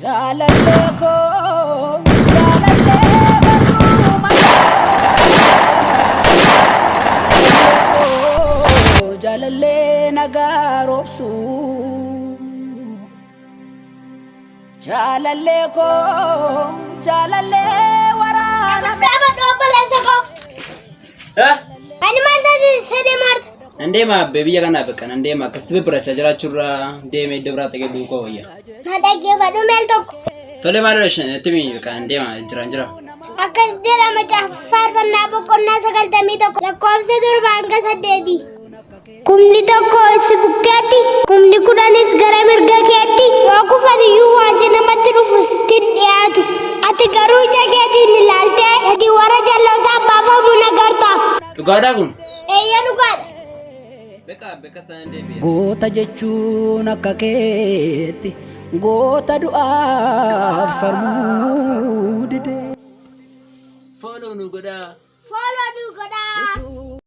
Jaalallee koo jaalallee barruu malee jaalallee nagaa roobsu jaalallee koo jaalallee waraana. Dhaabadhu obboleessa koo. Ani maal taate sadee maarta? Nan deema abbee biyya kanaa bakka nan deema akkasitti bibbirachaa jiraachuurraa deemee iddoo biraatti gadi koo wayya. Na dhaggeeffadhu meel tokko. Tole maal itti mii bakka nan deema jiraan jira. Akkas jedha macaafa faarfannaa boqonnaa 91 lakkoofsa 7 hanga 8. Kumni tokko si bukkeetti, kumni kudhanis gara mirga keetti, yoo kufan iyyuu wanti namatti dhufu sitti hin dhiyaatu. Ati garuu ija keetiin ilaaltee gadi warra jallootaan baafamu hin agarta. Dhugaadhaa kun? Eeyyee dhugaadha. Beqa beqa sana deebi'e. Goota jechuun akka keetti goota du'aaf sarmuu dide. Follow nu godhaa. Follow nu godhaa.